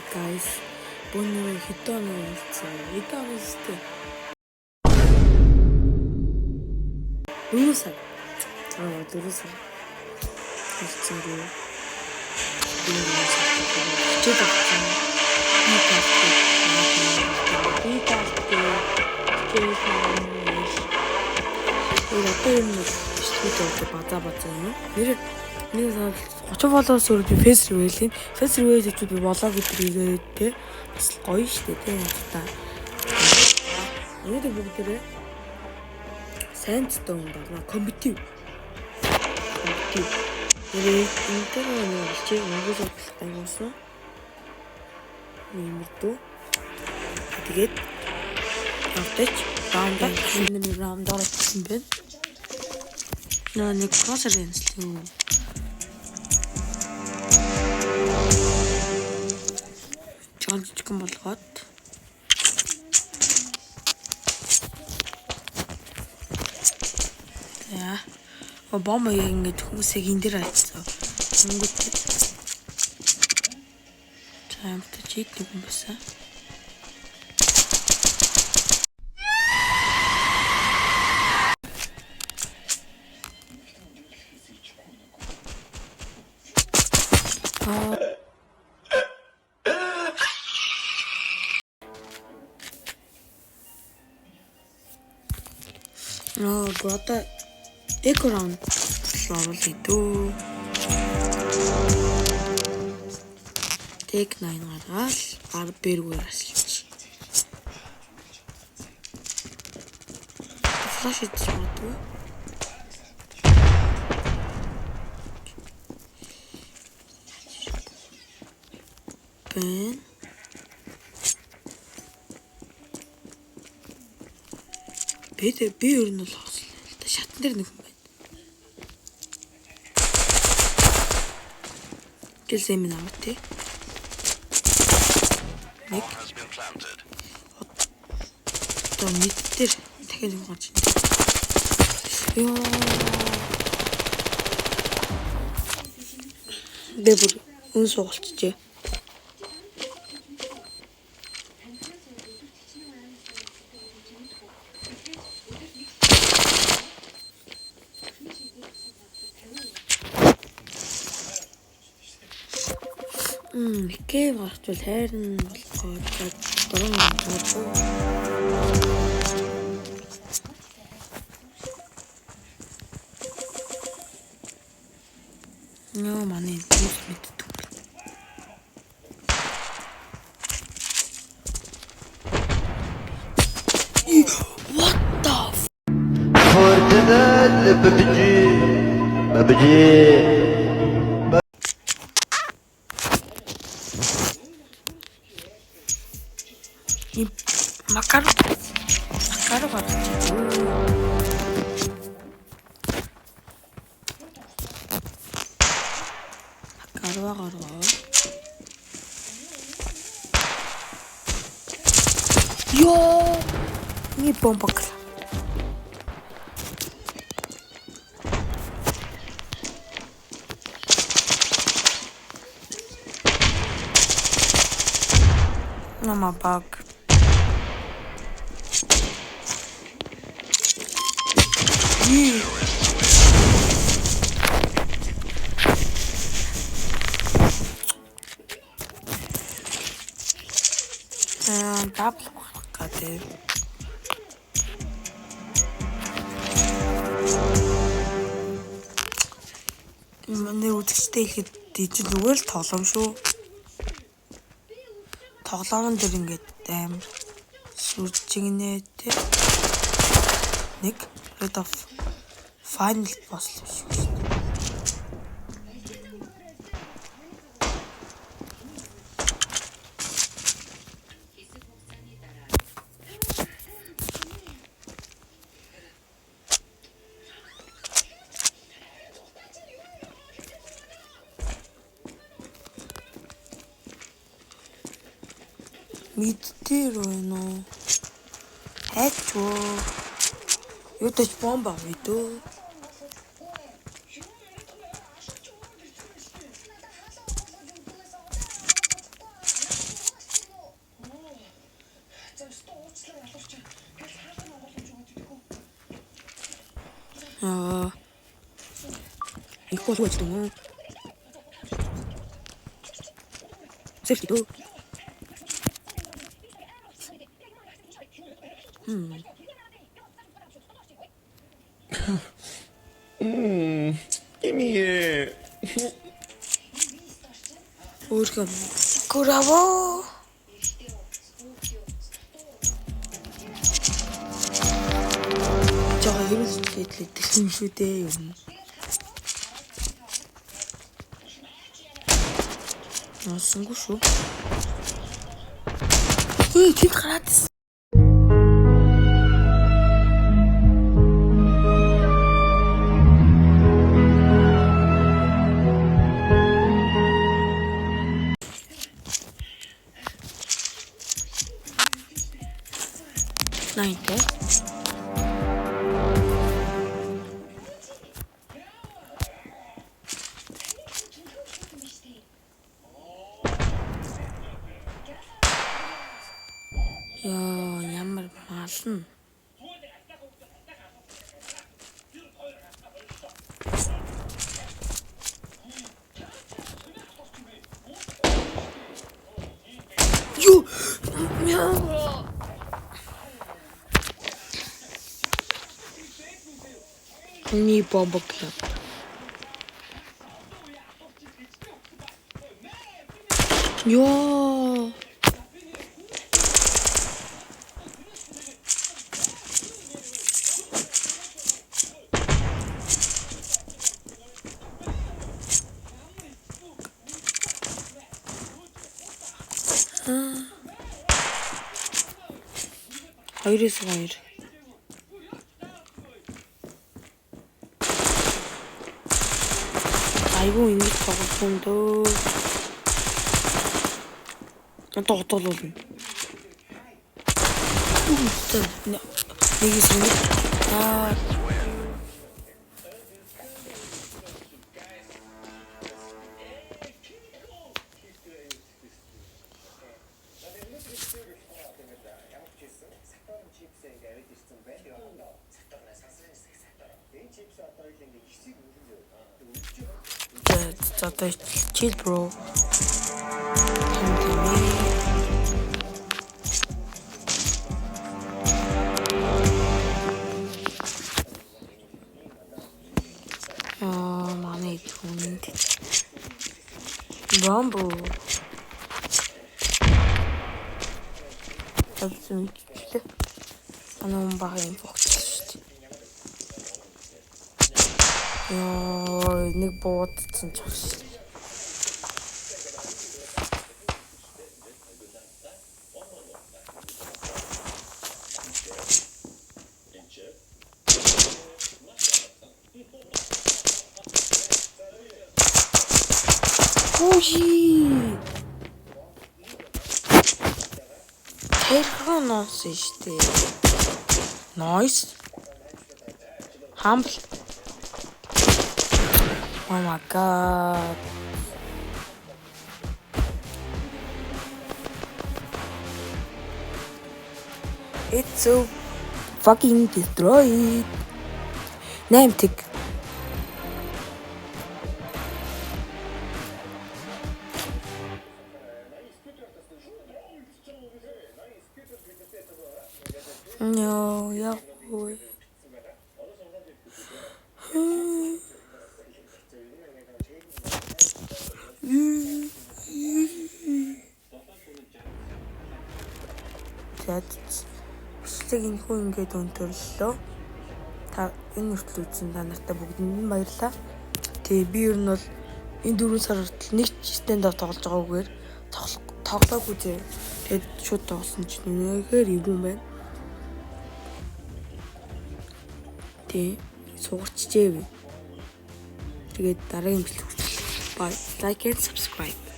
Guys. Бүүнээ хэдэн оноо уулзсан. Хэдэн оноо зү? 4 сар. Аа 4 сар. Уулзсангүй. 4 сар. Хичээл авсан. Би таахгүй. Би таахгүй. Хичээл маань. Тэгээд одоо юм бол бичлэгүүд явуулдаг базаа базаа юм. Нэр нэг санал 30 follow-ос өөр би face reveal хийн. Face reveal хийчихвэл би vlog гэдэг хийгээд те. Бас л гоё штэ те юм та. Өнөөдөр бүгдээрээ сайн цэцэн хүнд орно. Компьютер. Компьютер. Нэрээ интернет нэг болчих. Монгол бодлого гайгуулсан. Иймэрдүү. Тэгээд автаж раунд нэг раунд орсон байна. Нөө нэг кроссер юмслээ. Жон жижигэн болгоод за. О бомб яг ингэж хүмүүсийг энэ дээр алдсан. Хөнгөт. За амтаж нэг юм байсан. Нөө одоо эко раунд оруулъя дөө. Тэг 8 гаргаал 10 бэргээр асалж. Флаш идэж магадгүй. Бэн. Би тэр би ер нь бол хослоо л да. Шатан дээр нэг хүн байна. Гэлсэн юм аа тий. Нэг. Одоо мэд дээр дахиад нэг гарч ирнэ. Йоо. Би бүр өн суугалчжээ. Икээ гарчвал хайрн болох гээд дуран магадгүй. Нөө манай хүмүүс мэддэг байна. What the f Fortnite PUBG PUBG. Макар Макар гарч. Макарва гаргаа. Йоо! Ни бомба гла. Нама баг. Аа, дабл гарах гэдэг. Манай үзэгчтэй хэлэхэд дижил зүгээр л тоглоом шүү. Тоглоомн дээр ингээд амар сүржигнэ те. Нэг Red of Final Boss л биш үү? Мид дээр байна уу? Хайч уу? Юутай ч бомба авъя дөө. Аа. Их болов гэж юм уу? Safety дөө. Give me it. Өөрхөн. Браво. Жага ерөөсөө дэлсэн шүү дээ юм. Насангүй шүү. Үй, тэнд гараад ирсэн. Найн тэ. Яа, ямар мална. Юу? Мяа. Миний бомб клуб. Йоо. Хоёроос хоёр. Айгуу ингэж тоглох юм дөө. Одоо отоолуулна. Нэг хэсэг нэг. Аа. За одоо chill bro. Юм тийм ээ. Аа, манай хүнд. Бомбо. Тавьсан мэтлээ. Манай хүн бага юм богцсон шүү дээ. Йоо, нэг буудсан ч багш. Үхи. Тэрхэн нуусан шүү дээ. Nice. Humble. Oh my god. It's so fucking destroyed. 8 тэг. Йоо, яг үгүй. За бичлэг энэхүү ингээд өндөрлөө. Та энэ хүртэл үзсэн та нартай бүгдэнд нь баярлалаа. Тэгээ би ер нь бол энэ 4 сар хүртэл нэг ч stand up тоглож байгаагүйгээр тоглоогүй зэ. Тэгээд шууд тоглосон чинь үнэхээр эвгүй юм байна. Тэг сугарчжээ би. Тэгээд дараагийн бичлэг хүртэл bye. Like and subscribe.